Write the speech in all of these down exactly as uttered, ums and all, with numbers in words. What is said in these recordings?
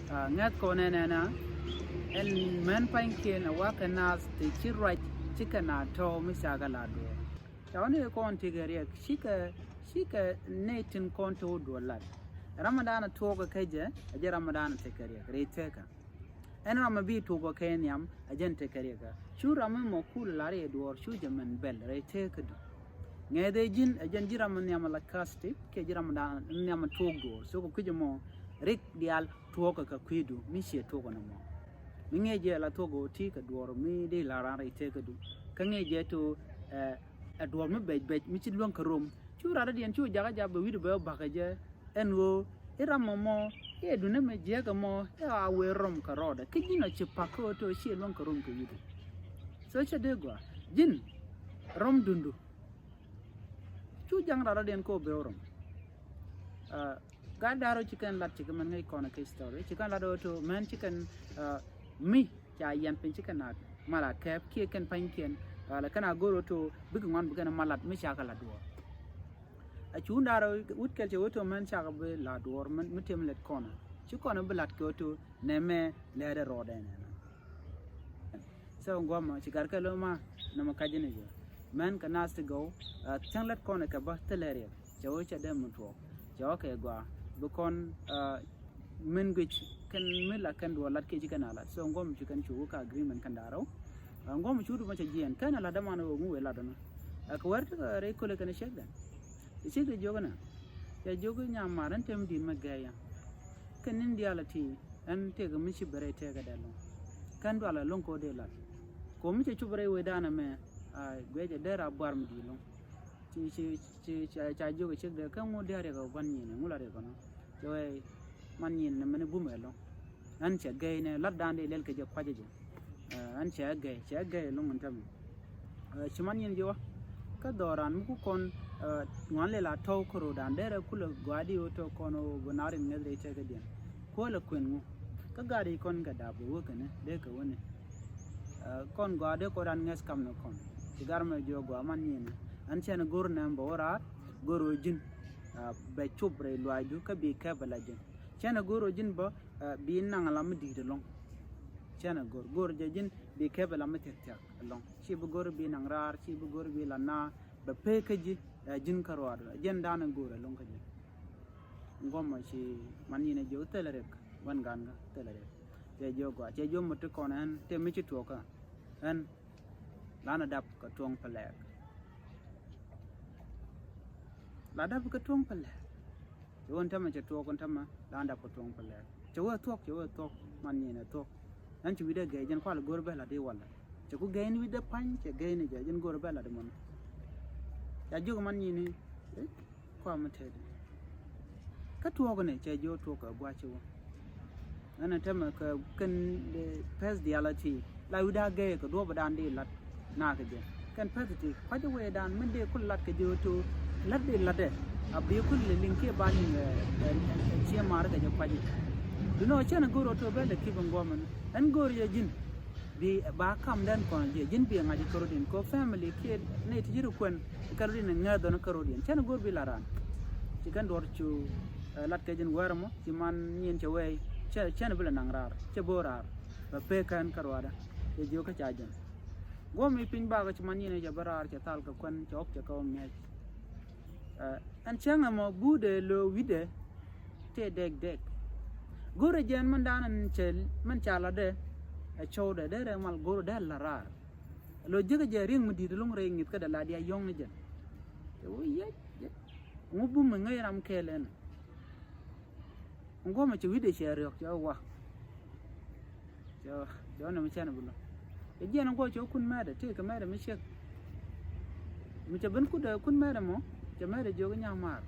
Ŋäth kɔn ɛn ɛn a ɛn mɛn pa̱nykiɛn a wakɛ naath ti ci ruac cikɛ na tɔ̱ mi cakɛ la duɔ̱ɔ̱r. Ca wä ni kɔn tikɛ riɛk cikɛ cikɛ nɛy tin kɔn ti wä duɔ̱ɔ̱r lat. Ram mi da̱a̱n a tuɔɔkɛ kɛ jɛ a jɛ ram mi da̱a̱n a tekɛ riɛk rɛy tekä. Ɛn ram mi bi tuɔɔkɛ kɛ nhiam a jɛn tekɛ riɛk. Cu ram mi mɔ kul lar yɛ duɔ̱ɔ̱r cu jɛ mɛn bɛl rɛy tekä du. Ŋɛth ɛ ji̱n ɛ jɛn ji̱ ram mi nhiam a la kasti kiɛ ji̱ ram mi da̱a̱n nhiam a tuɔɔk duɔ̱ɔ̱r. So kɛ kui̱c ɛmɔ rik diaal tuɔɔkɛ kɛ kui̱du mi ciɛ tuɔɔkɛ nɔmɔ. Mi ŋi̱i̱c jɛ la tuɔɔkɛ ɣöö ti kɛ duɔ̱ɔ̱r mi dee la raan rɛy tekädu. Kä ŋi̱i̱c jɛ to ɛ duɔ̱ɔ̱r mi bɛc bɛc mi ci luäŋ kɛ rom. Cu rat dadiɛn cu jakä jap bɛ wi̱cdu bɛ wä bakä jɛ ɛn ɣöö i̱ ram mɔmɔ i̱ ɛ duundä mɛ jiäkä mɔ i̱ a wëë rom kɛ rɔɔdɛ kä ji̱n ɔ ci pak kä ɣöö to ciɛ luäŋ kɛ rom kɛ wi̱cdu. So cɛ dee gɔaa ji̱n rom dundu. Cu jaŋ rat rɔ̱diɛn kɛ ɔ bɛ ɔ rom. Gat da̱r ɔ ci kɛn lat ci kɛ mɛn ŋäc kɔn kɛ story ci kɛn lat ɔ to mɛn ci kɛn mi ca yɛn piny ci kɛn a mal a kɛɛp kiɛ kɛn pa̱nykiɛn. Ala kɛn a go̱r ɔ to bikɛ ŋuan bi kɛn mal lat mi ca kɛ lat duɔ̱ɔ̱r. A cuun da̱r ɔ wut kɛl cɛ ɔ to mɛn cakɛ bi lat duɔ̱ɔ̱r mi tem lɛt kɔn ci kɔn bi lat kɛ ɔ to nɛmɛ lɛɛt ɛ rɔɔdɛ nɛnɛ. So guɔmɔ ci gat kɛ lo̱ ma nɔmɔ ka̱c ni jɛ mɛn kɛ naath ti gɔw. Cäŋ lät kɔn kɛ bä thilɛ riɛk cɛ wä cɛ dee mi tuɔɔk cɛ wä kɛ gɔaa bi kɔn min guic kɛn mi la kɛn duɔl lat kiɛ ci kɛn a lat. So guɔmɔ ci kɛn cu wä ka agreement kɛn da̱rä wä guɔmɔ cu du ma cɛ jiɛn kɛn a lat däman wä ŋu wee lat dɔnɔ. Kɛ wɛr ti kɛ rɛy kolɛ kɛn cɛk dɛ cɛ cɛk dɛ jiök nɛ cɛ jiök nyam mar ɛn tem di̱n mɛ gɛɛyä. Kɛn ni̱n diaal a ti ɛn tëëkɛ mi ci bɛ rɛy tëëkɛ dee lo̱ŋ kɛn dual a lo̱ŋ kɛ wä dee lat. Kɛ wä mi cɛ cup rɛy wecdan ɛmɛ a guɛcɛ dee ra buar mi di̱i̱t lo̱ŋ. Ci ci ci ca jiök ɛ cik dee kä ŋu diaal riɛk ɛ gua̱n nyin ɛ ŋu la riɛk ɛ nɔ. Cɛ wee man nyin ɛ mɛn ɛ bum ɛ lo̱ŋ. Ɛn cɛ gɛy nɛ latdan dee lɛl kɛ jɛ kuacä jɛ. Ɛn cɛ gɛy cɛ gɛy lo̱ŋ ɛn tämɛ. Ci man nyin ji̱ wä kä dhɔran mi ku kɔn ŋuan lɛ la tɔw kɛ ro̱dan derɛ kulɛ gɔaa di wä tɔw kɔn wä bä nar in ŋäth rɛy tɛkɛ diɛn. Kuɔlɛ kuɛn ŋu kä gat i̱ kɔn kɛ dap wä kɛnɛ dee kɛ wä ni. Kɔn gɔaa dee kɔn ran ŋäth kam ni kɔn ci gar mɛ jiɔ gɔaa man nyin. Ɛn cɛn go̱r nɛm bä wä raar go̱r wä ji̱n bɛ cup rɛy luaacdu kä bi kɛp bä la ji̱n. Cɛn go̱r wä ji̱n bä bi naŋ la mi di̱i̱t ɛlɔ̱ŋ. Cɛn go̱r go̱r jɛ ji̱n bi kɛp bä la mi thia̱k thia̱k ɛlɔ̱ŋ. Ci bi go̱r bi naŋ raar ci bi go̱r bi la na bɛ pek kä ji̱. Ɛ ji̱n kä ruaadu ɛ jiɛn da̱a̱n ɛ go̱o̱rɛ lo̱ŋ kä ji̱. Ŋuɔ̱mɔ ci man nyin ɛ jiök thilɛ rek gua̱n ga̱a̱n kä thilɛ rek. Cɛ jiök gɔaa cɛ jiök mut ti kɔn ɛn tëë mi ci tuɔɔkä ɛn lan ɛ dap kɛ tuɔ̱ŋ pɛ lɛɛk. La dap kɛ tuɔ̱ŋ pɛ lɛɛk. Cɛ wä ni tämɛ cɛ tuɔɔk ni tämɛ la dap kɛ tuɔ̱ŋ pɛ lɛɛk. Cɛ wä thuɔ̱k cɛ wä thuɔ̱k man nyin ɛ thuɔ̱k. Ɛn ci wi̱cdɛ gɛy jɛn kual go̱r bɛ la di walɛ. Cɛ ku gɛy ni wi̱cdɛ pa̱ny cɛ gɛy ni jɛ jɛn go̱r bɛ la di mɔn. Ca jiök man nyin ni kua mi tɛt. Kä tuɔɔk ni cɛ jiök tuɔɔk kɛ gua̱c ci wä. Ɛn ɛ tämɛ kɛ kɛn pɛth diaal a ti la wi̱cdɛ a gɛy kɛ duɔ̱ɔ̱p dan di lat. Nakä jɛ kɛn pɛth ti kua̱c wee dan min dee kul lat kɛ jɛ to lat dee lat dɛ. A bi kul liŋ kiɛ ba liŋ ciɛ mar kɛ jɛ kua̱c. Dunɔ cɛn go̱r ɔ to bɛ lɛ kip in guɔmɛn ɛn go̱r yɛ ji̱n. Bi ba kam dɛn kɔn jɛ ji̱n bi ŋa̱c kärot in kɔ family kiɛ nɛy ti ji̱ ri kuɛn kärot in ŋäth dhɔn kärot in cɛn go̱r bi la ran. Ci kɛn duɔr cu lat kɛ ji̱n wɛr mɔ ci man nyin cɛ wɛy cɛn bi la naŋ raar cɛ bo̱o̱ raar. Bɛ pek kɛn kä ruaadä cɛ jiök kä ca jɛn. Guɔ̱m i̱ piny bakɔ ci man nyin cɛ bä raar cɛ thal kɛ kuɛn cɛ ɣɔp cɛ kɛ ɣɔp miac. Ɛn cäŋ ɛmɔ buudɛ lo̱o̱ wi̱cdɛ tëë dɛk dɛk. Go̱rɛ jɛn mɛn da̱a̱n ɛn cɛ mɛn ca latdɛ. Ɛ cɔwdɛ dee rɛ mal go̱rɛ dee la raar. Lo̱o̱ jiäkä jɛ ri̱eŋ mi di̱i̱t lo̱ŋ rɛy ŋi̱th kädɛ la diaal yɔ̱ŋ ni jɛn. Cɛ wä yɛc yɛc ŋu bum mi ŋäc ram kɛɛl ɛn. Ŋuɔ̱mɛ cɛ wi̱cdɛ cɛ riɔ̱k cɛ wa. Cɛ cɛ wä nɛ mi cɛn bi lɔ. Cɛ jiɛn ŋuɔ cɛ wä kun mɛɛdɛ tëëkɛ mɛɛdɛ mi ciek. Mi cɛ ben kudɛ kun mɛɛdɛ mɔ cɛ mɛɛdɛ jiök i̱ nya̱a̱ maar.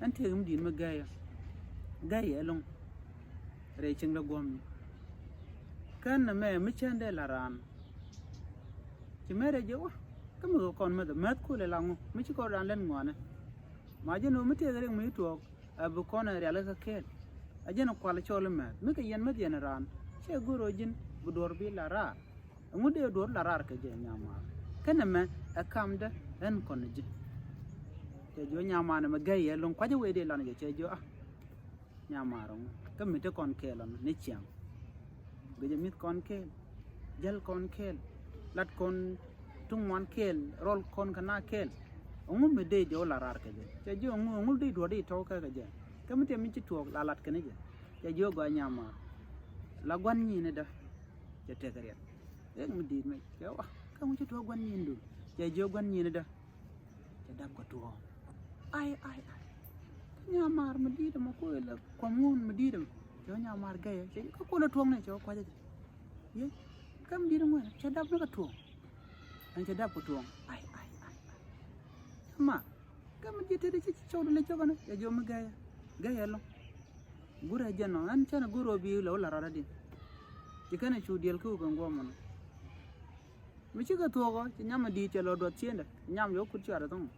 Ɛn tëëkɛ mi di̱i̱t mi gɛyɛ gɛyɛ ɛlɔ̱ŋ. Rɛy cieŋ lɛ guɔ̱mni. Kɛn nɛ mɛ mi cɛn dee la raan. Ci mɛɛdɛ jiök wa kä mi kɛ kɔn mäth mäth kulɛ la ŋu mi ci kɔn raan lɛn ŋuanɛ. Ma ji̱n ɣöö mi tëëkɛ riɛk mi tuɔɔk. Ɛ bi kɔn ɛ rialikä kɛɛl. Ɛ jɛn ɛ kual cɔl imɛ mi kɛ yɛn mi dhiɛn raan cɛ go̱r ɔ ji̱n bi duɔ̱r bi la raar. Ɛŋu dee duɔ̱r la raar kɛ jɛ nyamaar kɛn ɛmɛ ɛ kamdä ɛn kɔn ji̱. Cɛ jiɔ nyamaar ɛmɛ gɛy yɛ lo̱ŋ kuacä wee dee lan jɛ cɛ jiɔ a nyamaar ɛŋu. Kä mi te kɔn kɛɛl ɔn ni ciaŋ. Gɛ jɛ mi̱th kɔn kɛɛl. Jäl kɔn kɛɛl. Lat kɔn tuŋ ŋuan kɛɛl. Rɔl kɔn kɛ na kɛɛl. Ɛŋu mi dee jɛ wä la raar kɛ jɛ? Cɛ ji̱ ɛŋu, ɛŋu dee duɔ̱ɔ̱r dee tɔ̱w kɛ kɛ jɛ? Kä mi te mi ci tuɔɔk la lat kɛn jɛ. Cɛ ji̱ ɛ gɔaa nyamaar. La gua̱n nyi̱i̱n ɛ dä. Cɛ tëk riɛt. Ëë mi di̱i̱t mɛ. Cɛ wa. Kä ɛŋu ci tuɔɔk gua̱n nyi̱i̱n du? Cɛ ji̱ ɛ gua̱n nyi̱i̱n ɛ dä. Cɛ dap kɛ tuɔɔk. Ai, ai, ai. Kä nyamaar mi di̱i̱t ɛmɔ kuɛ lɛ kuɔm ŋun mi di̱i̱t ɛmɔ. Cɛ wä nyamaar gɛyɛ. Cɛ kä kuɔlɛ tuɔɔk nɛ cɛ wä kuacä jɛ. Yee. Kä mi di̱i̱t ŋuɛ cɛ dap ni kɛ tuɔɔk. Ɛn cɛ dap kɛ tuɔɔk. Ai, ai, ai, ai. Nyamaar. Kä mi di̱i̱t tëë ci cɔw di lɛ cɔkɛ ni. Cɛ ji̱ wä mi gɛyɛ. Gɛyɛ lɔ. Gurɛ jɛn nɔ ɛn cɛn a gurɛ bi lɛ wä la rara din. Ci kɛn a cu diɛl ki wä kɛ ŋuɔmɔ nɔ. Mi cikɛ thuɔ̱kɔ ci nyam a di̱i̱t cɛ lɔ duɔth ciendɛ nyam yɛ wä kut cuarɛ tho̱ŋ.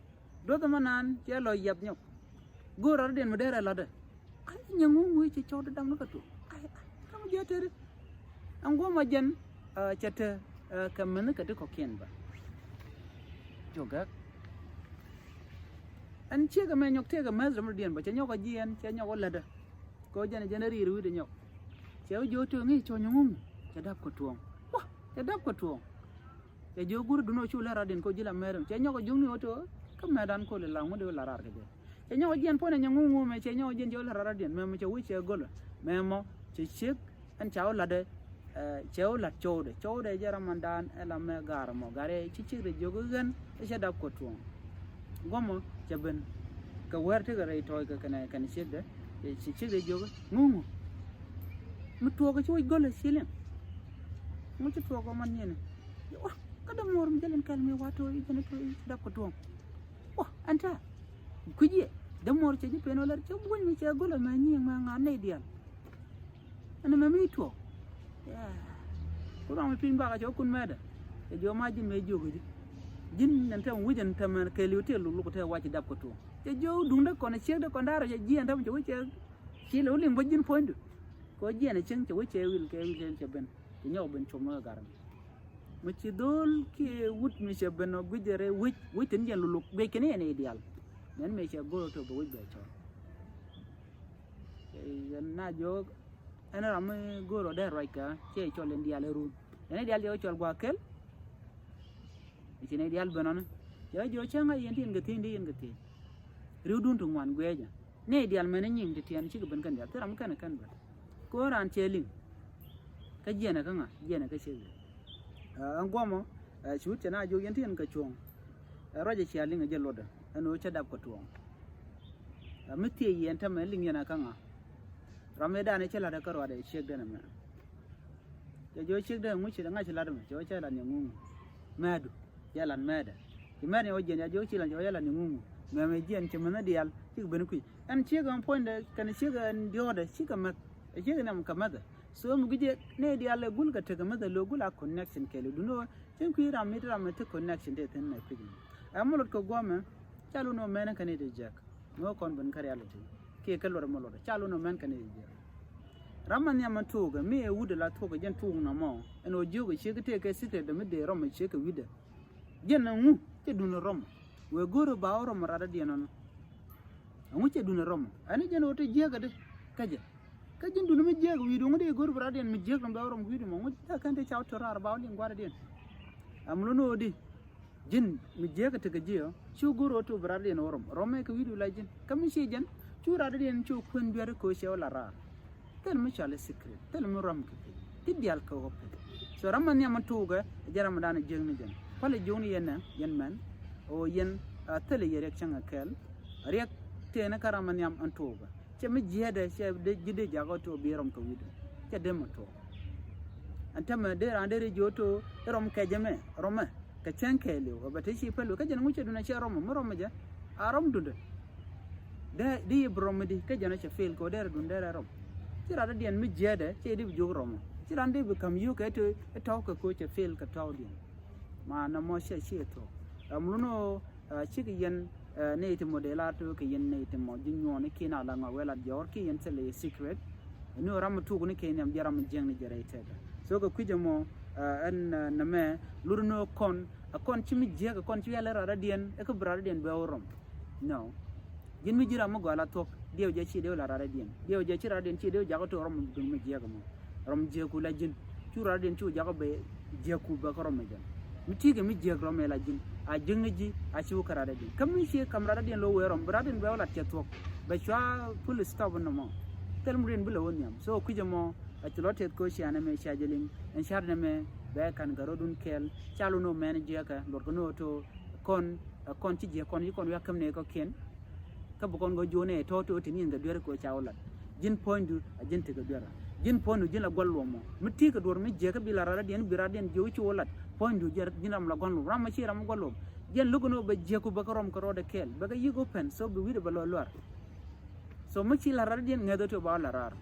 Duɔth ɛmɔ naan cɛ lɔ yɛp nyɔk. Go̱o̱r rɔ̱diɛn mi derɛ latdɛ. Ai nyɛ ŋuŋ wi̱i̱ ci cɔɔt dam ni kɛ tuɔ̱k. Ai ai kam jiɛ teri. Ɛn guɔ̱mɔ jɛn cɛ te kɛ meni kɛ ti kɔ̱kiɛn bä. Jogɛ. Ɛn ciek ɛmɛ nyɔk tëëkɛ mɛth dam rɔ̱diɛn bä cɛ nyɔk ɔ jiɛn cɛ nyɔk ɔ latdɛ. Kɛ ɔ jɛn jɛn ɛ ri̱i̱r wi̱i̱dɛ nyɔk. Cɛ wä jiɔ tëë ŋi̱i̱c cɔ̱ nyɛ ŋuŋ cɛ dap kɛ tuɔ̱ŋ. Wä cɛ dap kɛ tuɔ̱ŋ. Cɛ jiök guur dun ɔ cu lɛ rɔ̱diɛn kɛ ɔ ji̱ la mɛr ɛmɛ cɛ nyɔk ɔ jiök ni ɣöö tëë kä mɛtdan kol ila ŋut i̱ la raar kɛ jɛ. Cɛ nyɔk ɔ jiɛn puɔ̱nɛ nyɛ ŋuŋ ŋuŋ mɛ cɛ nyɔk ɔ jiɛn cɛ wä lɛ rɔ̱diɛn mɛ mɛ cɛ wi̱c cɛ gölä mɛ mɔ cɛ ciek ɛn ca wä latdɛ. Cɛ wä lat cɔwdɛ cɔwdɛ jɛ ram mandan ɛ la mɛ gaar mɔ gaar ɛ ci ciek dɛ jiök i̱ ɣän i̱ cɛ dap kɛ tuɔ̱ŋ. Guɔmɔ cɛ ben kɛ wɛr tekɛ rɛy tɔɔc kɛ kɛnɛ kɛnɛ ciek dɛ. Ci ciek dɛ jiök i̱ ŋuŋ ŋuŋ mi tuɔɔk ci wi̱c gölä ci liŋ. Ŋu ci tuɔɔk ɔ man niɛni. Wa kä dämuɔr mi jälin kɛl mi wa to̱ i̱ jɛn to̱ i̱ dap kɛ tuɔ̱ŋ. Wa ɛn ta̱a̱ kui̱c yɛ dämuɔr cɛ ji̱ pen wä lär cɛ buɔ̱ny mi cɛ gölä mɛ nyiëëŋ mɛ ŋa̱n nɛy diaal. Ɛn mɛ mi tuɔɔk. Ku rɔm mi piny bakɛ cɛ wä kun mɛɛdɛ. Cɛ jiɔ ma ji̱n mɛ jiök ji̱ ji̱n ɛn tɛm wi̱c ɛn tɛmɛ kɛɛliw tëë luk luk tëë wac ci dap kɛ tuɔ̱ŋ. Cɛ jiɔ duŋdä kɔn ciekdä kɔn da̱rä cɛ jiɛn tɛm cɛ wä cɛ ci lɛ wä liŋ bä ji̱n puɔ̱nydu. Kɛ wä jiɛn ɛ cieŋ cɛ wä cɛ wil kɛ wil cɛ ben. Cɛ nyɔk ben cuɔm nɔ kɛ ga̱r ɛmɛ. Mi ci dho̱l kiɛ wut mi cɛ ben ɔ guic jɛ rɛy wec wec tin jɛn luluk guic kɛn yɛn i̱ diaal. Nɛn mëë cɛ go̱r ɔ tɔ bɛ wec bɛ cɔl. Yɛn na jiök ɛn ram mi go̱r ɔ dee ruac kä cɛ cɔl in diaal ɛ run. Yɛn i̱ diaal cɛ wä cɔl gua̱a̱k kel. I̱ ci nɛy diaal ben ɔni cɛ wä jiök cäŋ a yɛn ti yɛn kɛ thi̱n di yɛn kɛ thi̱n. Ri̱wdun ti ŋuan guiɛcä. Nɛy diaal mɛn i̱ nyiŋ ti tiɛɛn cikɛ ben kɛn diaal thil ram kɛn kɛn ben. Ko̱n raan cɛ liŋ. Kä jiɛnɛ kä ŋa jiɛnɛ kä ciek liŋ. Ɛn guɔmɔ cuut cɛ na jiök yɛn ti yɛn kɛ cuɔ̱ŋ. Ɛ ruacɛ cia liŋ ɛ jɛ luɔtdɛ ɛn ɣöö cä dap kɛ tuɔ̱ɔ̱ŋ. Ɛ mi thiec yɛn tämɛ liŋ yɛn ɛ kä ŋa. Ram ëëdan ɛ cä la̱t ɛ kä ruaadɛ ciekdɛn ɛmɛ. Cɛ jiɔ ciekdɛ ŋuc ci ŋa̱c ci lat mɛ cɛ wä cɛ lat ni ŋuŋ. Mɛɛdu cɛ lat mɛɛdɛ. Ci mɛɛd ni wä jiɛn ya jiɔ ci lat cɛ wä cɛ lat ni ŋuŋ. Mɛmɛ jiɛn ci mɛnhä diaal cikɛ ben kui̱ ɛn ciek ɛn puɔ̱nydɛ kɛn ciek ɛn diɔ̱ɔ̱dɛ cikɛ mɛth. Ɛ ciek ɛn ɛm kɛ mɛthɛ. So mi gui̱c jɛ nɛy diaal ɛ gul kɛ tekɛ mɛthɛ lo̱ gul a connection kɛɛliw duundɛ wä cin kui̱ ram mi ti ram mi ti connection tëë thi̱n nɛ kui̱c mɛ. Ɛ mɔ lot kɛ guɔmɛ ca lun wä mɛnhä kɛn i̱ ti jɛk. Mi wä kɔn ben kä reality kiɛ kä luɔt mɔ luɔt ca lun ɔ mɛn kɛn i̱ jiɛk. Ram ma nhiam ma tuukɛ mi ɛ wut ɛ la tuukɛ jɛn tuuk nɔmɔ ɛn ɔ jiök ɛ ciek kä tëë kɛ secret dɛ mi dee rɔm ɛ ciek kɛ wi̱dɛ. Jɛn ɛŋu cɛ dun ɛ rɔm wëë go̱o̱r ɛ ba wä rɔm ɛ rat dädiɛn ɔnɔ. Ɛŋu cɛ dun ɛ rɔm ɛn jɛn ɔ te jiäk ɛ di kä jɛ. Kä ji̱n duni mi jiäk wi̱i̱du ŋu di go̱r bi rɔ̱diɛn mi jiäk ni bɛ wä rɔm wi̱i̱du mɔ ŋu dee kɛn ti ca wä tör raar ba wä liŋ gua̱rdiɛn. Ɛm luni ɣöö di ji̱n mi jiäk tekɛ ji̱ ɔ cu go̱r ɣöö tu bi rɔ̱diɛn wä rɔm rɔm ɛ kɛ wi̱i̱du la ji̱n kä mi ci jɛn cu rɔ̱diɛn cu kuën duer ko̱ cɛ wä la raar. Thil mi cɔal i̱ secret thil mi rɔm kɛ piny ti diaal kɛ ɣɔp piny. So ram ma nhiam mi tuukɛ jɛ ram mi da̱a̱n jiäk ni jɛn kualɛ jiök ni yɛn nɛ yɛn mɛn. Ɣöö yɛn thil yɛ riɛk cäŋ ɛ kɛɛl. Riɛk tëëni kä ram ma nhiam mi tuukɛ. Cɛ mi jiɛɛdɛ cɛ ji̱ dee jakä to̱ bi rɔm kɛ wi̱dɛ cɛ dee mɛ tuɔɔk. Ɛn tämɛ dee raan dee ri ji̱ wä to̱ i̱ rɔm kɛcɛ mɛ rɔmɛ kɛ cäŋ kɛɛliw ɛ bɛ te ci pɛl wi̱ kä jɛn ŋucɛ dun ɛ cɛ rɔmɛ mi rɔmɛ jɛ a rɔm dundɛ. Dee di i̱ bi rɔm mi di kä jɛn ɔ cɛ fil kɛ wä dee rɛ dun dee rɛ rɔm. Ci raan dee diɛn mi jiɛɛdɛ cɛ di bi jiök rɔmɛ ci raan dee bi ka̱m yio̱k kɛ to̱ i̱ tɔ̱w kɛ ko̱ cɛ fil kɛ tɔ̱w diɛn. Ma nɔmɔ cɛ ci ɛ thuɔ̱k ɛm lun ɣöö cikɛ yɛn nɛy ti mɔ dee la to̱ kɛ yɛn nɛy ti mɔ ji̱ nyuɔɔni kiɛn a la ŋɔak wee lat jɔɔr kiɛ yɛn thilɛ yɛ secret. Ni ɣöö ram mi tuuk ni kɛ nhiam jɛ ram mi jiäŋ ni jɛ rɛy tɛkɛ so kɛ kui̱c ɛmɔ ɛn nɛmɛ lur ni ɣöö kɔn ɛ kɔn ci mi jiäk ɛ kɔn ci wialɛ rat radiɛn ɛ kä bi rat radiɛn bɛ wä rɔm. No. Ji̱n mi ji̱ ram mi gɔaa la thuɔ̱k Diɛw jɛ ci diɛw la radadiɛn, diɛw jɛ ci radadiɛn ci diɛw jakä to̱ rɔm duŋ mi jiɛk mɔ. Rɔm jiɛku la ji̱n cu radadiɛn cu jakä bɛ jiɛku bɛ kä rɔm mi jɛ. Mi ti̱i̱ kɛ mi jiɛk rɔm mi la ji̱n a ji̱n ni ji̱ a ci wä kä radadiɛn. Kä mi ci kam radadiɛn lo wee rɔm bi radadiɛn bɛ wä lat cɛ thuɔ̱k bɛ cua full stop ni mɔ. Thil mi riɛn bi lɛ wä nhiam. So kui̱cɛ mɔ a ci lɔ tɛth ko cia nɛ mɛ cia jɛ liŋ ɛn car nɛ mɛ bɛ kan gɛ rɔdun kɛɛl. Ca lo ni wä mɛn jiɛkɛ luɔt kɛ ni wä to̱ kɔn ɛ kɔn ci jiɛk kɔn ci kɔn wiak käm nɛ kɔkiɛn. Kä bi kɔn gɔ juɔnɛ tɔ̱ tɔ̱ ti ni in gɛ duer kɛ ca wä lat. Ji̱n puɔ̱nydu a ji̱n ti kɛ duer. Ji̱n puɔ̱nydu ji̱n la gua̱l luɔm mɔ. Mi ti kɛ duer mi jiɛ kä bi la radadiɛn bi radadiɛn jiɛ wä ci wä lat. Puɔ̱nydu ji̱n ram la gua̱l luɔm. Ram ma ci ram gua̱l luɔm. Jiɛn luk ni wä bɛ jiɛku bɛ kä rɔm kä rɔɔdɛ kɛɛl. Bɛ kä yik open so bi wi̱dɛ bɛ lɔ luar. So mi ci la radadiɛn ŋäth wä ti wä ba wä la rar.